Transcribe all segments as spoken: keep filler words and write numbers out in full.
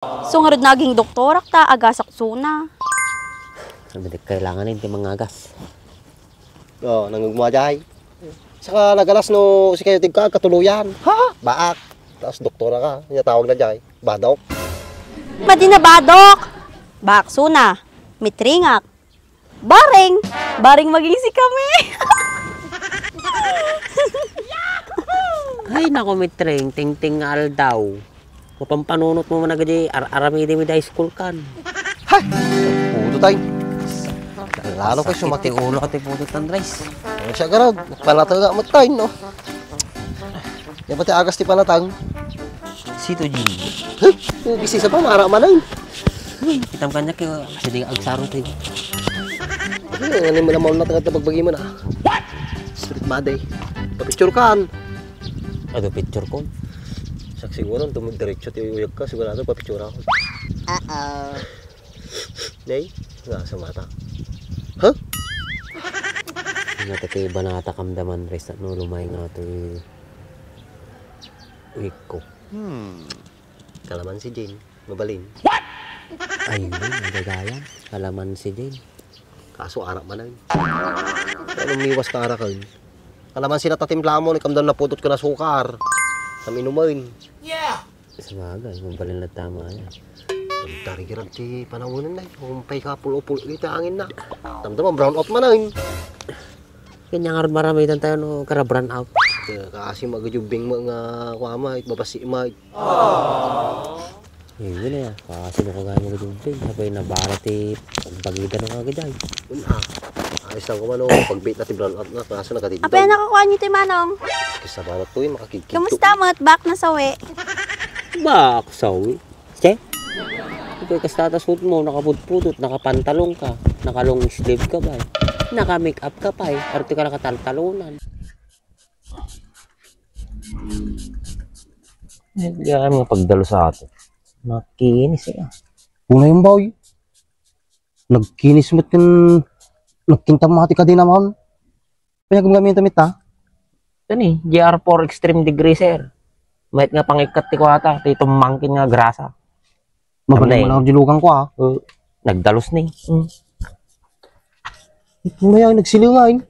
So ngarud naging doktorak ta agasak suna. Sabi di kailangan ti mangagas. Oh, nangugmo ajay. Saka nagalas no sikayo ti agkatuluyan. Ha? Baak. Tapos doktora ka, nya tawag na jay. Badok. Madi na badok. Baak suna. Mitringak. Bareng. Bareng maging si kami. Ay, naku, mitring. Tingting nga aldaw. Mapampanunot mo man agadi, ar-, aramidem iti high school kan. Hay! Pudot ay. Lalo ko Sakit sumakit. Ti ulo ka ti pudot, Andres. Ano siya garag? Panatay nga matay, no? Yan pati agas ti panatang. Sito, Jimmy. Huh? Yung bisisa pa, mara man ay. Kitam kanya kayo, kasi di agsaro tayo. Ano yung mga maunat nga pagbagi mo na? What? Street body. Papicture kan. Ado picture ko. Sak siguro, tum-, diretso ti uyag ka, sigurado papicture ako. Uh-oh. Nay, nga sa mata. Ha? Nga ta kay banata kamdaman, Res, no, lumay nga to, eh. Uy ko. Hmm. Kalaman si Jane, mabalin. What? Ay, hindi, nagagayan. Kalaman si Jane. Kaso arak man ay. Ano miwas ka arak ay? Kalaman sila tatimpla mo, ni kamdan naputot ko na sukar. Sa minumin. Yeah! Sabagay, mabalin na tama yan. Ang tarigirag ti panawanan na, kung pay ka pulo-pulo iti angin na. Tamtama, brown out man ay. Kanya nga maramitan tayo no, kara brown out. Kaya kasi magajubing mo nga kuama, it mabasi ma. Yun na yan. Kasi no kagaya mo gajubing, sabay nabara ti pagbagida no kagajay. Yun ah. Ayos lang ko man, oh. Pagbit na ti brown out na, kaso nagatid. Apay, nakakuha niyo ti manong? Kasi sa barat to, eh, makakigkig. Kumusta mo? At back na sawi? Back sawi? Che? Ikaw, kasta ta suot mo, nakaputputot, nakapantalon ka, naka-long sleeve ka ba? Naka-make up ka pa eh. Arte ka nakataltalonan. Eh, di ka mga pagdalo sa atin. Makinis eh. Una yung boy. Nagkinis mo kin-, nagkinta mo ti kadi naman. Pinagamgamit ta, ha? Ito ni, G R four Extreme Degreaser. Mayat nga pangikkat ti kuwata, ti tumangkin nga grasa. Mabalin mo lang ang dilugan ko, ha? Uh, nagdalus ni. Mm. Ito na yan, nagsilingan.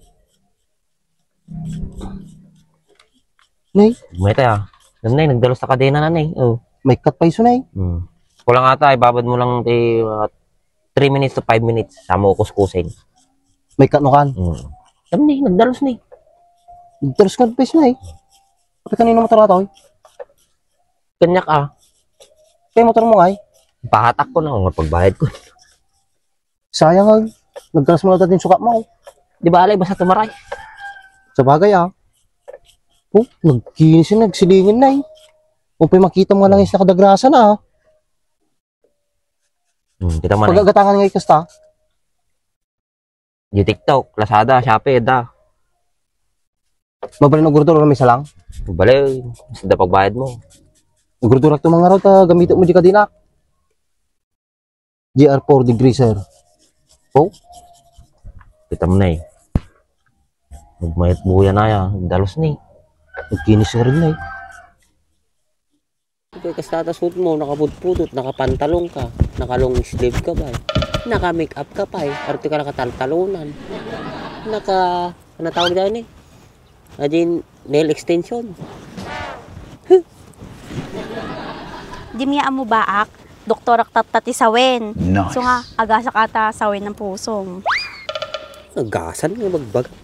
Nay? Mayat, ah. Ano na, nagdalus na kadena na, nay. Oh. May cut pa iso, nay. Hmm. Kulang ata, ibabad mo lang ti, uh, three minutes to five minutes. Sa mo kuskusin. May cut no kan? Hmm. Ano ni, nagdalus ni. Nagdalus ka pa iso, nay. Pati kanino motor ato, eh? Kanyak, ah. Kaya motor mo, ngay? Pahatak ko na, kung pagbayad ko. Sayang, ah. Nagkalas mo na din sukat mo. Di ba, alay, basta tumaray. Sa bagay, ah. Oh, nagkinis yun, nagsilingan na, eh. Kung pa'y makita mo nga lang yung nakadagrasa na, ah. Hmm, kita mo na, eh. Pagagatangan nga ikasta. Di TikTok, Lazada, Shopee, da. Mabalin, ugurdur, may salang? Bale, basta da pagbayad mo. Ugurdurak to mga raw, ta gamitin mo di kadina. G R four Degreaser. Oh? Kita mo na eh. Nagmayat buya na ya, nagdalus ni. Nagkinis ka rin na eh. Ito, kasta ta suot mo, nakaputputot, nakapantalon ka, naka-long sleeve ka ba eh. Naka-make up ka pa eh. Arte ka nakataltalonan. Naka, ano tawag dyan eh? Adin, nail extension. Di mi ammo baak, doktorak tatta ti sawen. Nice. So nga, agasak ata sawen ng pusong. Agasan nga bagbagam.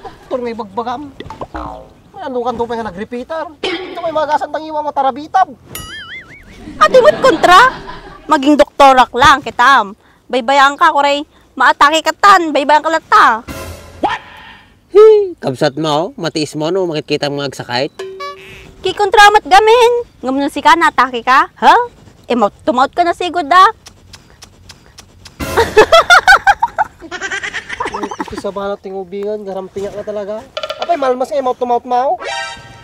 Doktor nga bagbagam. Ano kan to pa nga nag-repeater? Ito may magasan tangiwa mo tarabitab. Ati mo't kontra? Maging doktorak lang, kitam. Baybayaan ka, kuray, maatake ka tan, baybayaan ka latta. What? Hi, kabsat mo, matiis mo no makitkita nga agsakit. Kikontra met gamin. Ngem no sika, natake ka, ha? E, maut-tumaut ka na sigud, da. Gusto sa banat ting ubingan, garampingak na talaga. Apay, malmas nga, maut-tumaut mo?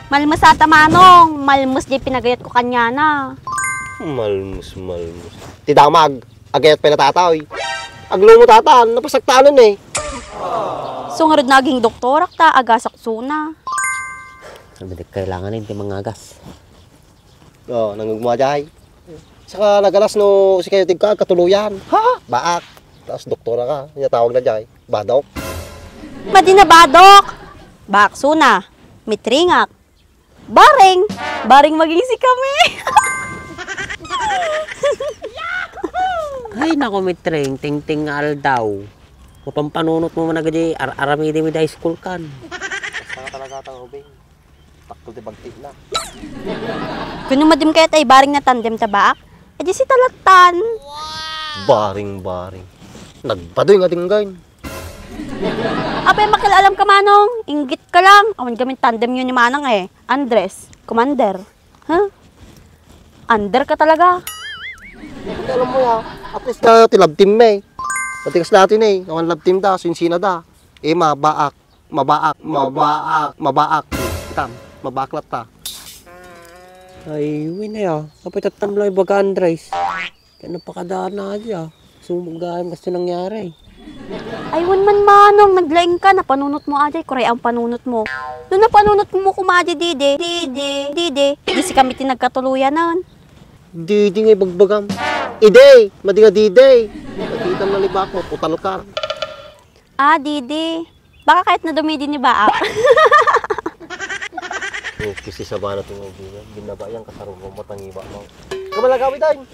Malmas ata, manong. Malmas di pinagayat ko kanyana. Malmus, malmus. Ti damag. Agayat pay natataw, eh. Aglumot atan, napasaktanan, eh. So, ngarud naging doktorak ta, agasak suna. Sabi di, kailangan, eh, di mangagas. Oh, nangugmo ajay. Saka nagalas no sikayo ti agkatuluyan. Ha? Baak. Tapos doktora ka, nia tawag na jay. Badok. Madi na badok. Baak suna. Mitringak. Bareng. Bareng maging si kami. Ay, naku, Mitring. Tingting nga aldaw. Mapampanunot mo man agadi ar-, aramidi mi high school kan. Basta nga talaga tang ubing. Takto ti bagtik na. Kuno madim kayat ay bareng na tandem ta baak? E di si talatan. Baring, baring. Nagpadoy nga dinggan. Apay makilaalam ka, Manong? Inggit ka lang. Awan gamin tandem yun ni Manang eh. Andres, Commander. Huh? Under ka talaga. Alam mo ya, at least na ti love team me. Pati kas dati na eh. Awan love team da, sinsina da. Eh, mabaak, mabaak, mabaak, mabaak. Itam, mabaak latta. Ay, win ya. Apay tattam lang ibaga Andres. Kaya napakadaan na aja. Sumugayam kasi nangyari. Ay, wan man Manong, naglaing ka, napanunot mo ajay, kuray ang panunot mo. No napanunot mo kuma ajay, didi, didi, didi. Di si kami ti nagkatuluyanan. Didi nga ibagbagam. Ide, madi nga didi. Nakita na libak mo, putal ka. Ah, didi. Baka kahit na dumidi ni Baak. Oh, kisi sabana ti nga ubingan. Ginaba yang kasarong mo, matangiba mo. Kamalagawi tayo.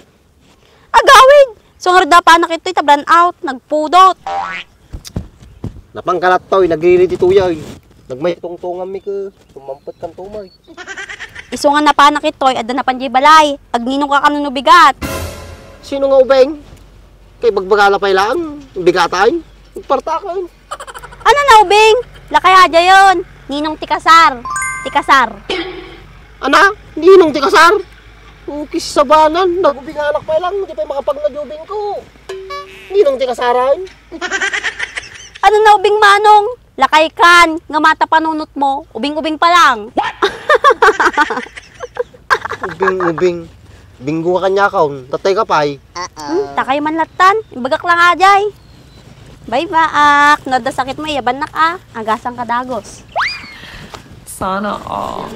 Agawid! Sungarda pa nakitoy ta brownout, nagpudot. Napangkalat toy, nagriri ti tuyay. Nagmay tungtungan mi ke, sumampet kan tumay. Isu nga napanak itoy, adda napan diay balay. Agninong ka kano no bigat? Sino nga ubing? Kay bagbagala pay laeng, bigatan. Partaken. Ano na ubing? Lakay aja yon. Ninong ti kasar. Ti kasar. Ana, ninong ti kasar? Ukis sabanan, nagubinganak pay lang, di pay makapagna di ubing ko. Ninong ti kasaran? Ano na ubing Manong? Lakay kan, nga mata panunot mo, ubing-ubing pa lang. Ubing-ubing. Binggo ka kanya kaon, tatay ka pay. Hmm, takay man lattan, ibagak lang ajay. Bye, Baak. No adda sakit mo, iyabannak a. Agasang ka dagos. Sana all.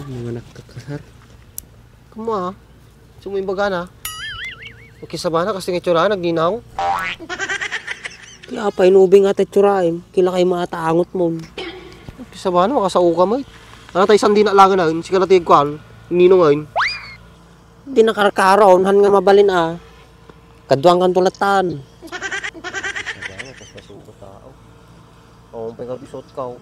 Mga nagkakasar. Kamo, ah. Sumuimbaga na. Ukis sabana, kasing itsura, nagninang. Kaya pa inubing ata itsuraem, kila kay mata angot mo. Ukis sabana, makasauka mo. Ano tayo, sandi na lang na, sika na tigkuan, ninong ay. Di nakarkaron, han nga mabalin, ah. Kaduang kan tulatan. Sabana, tas masuko tao. Oh, pag-abisot ka, oh.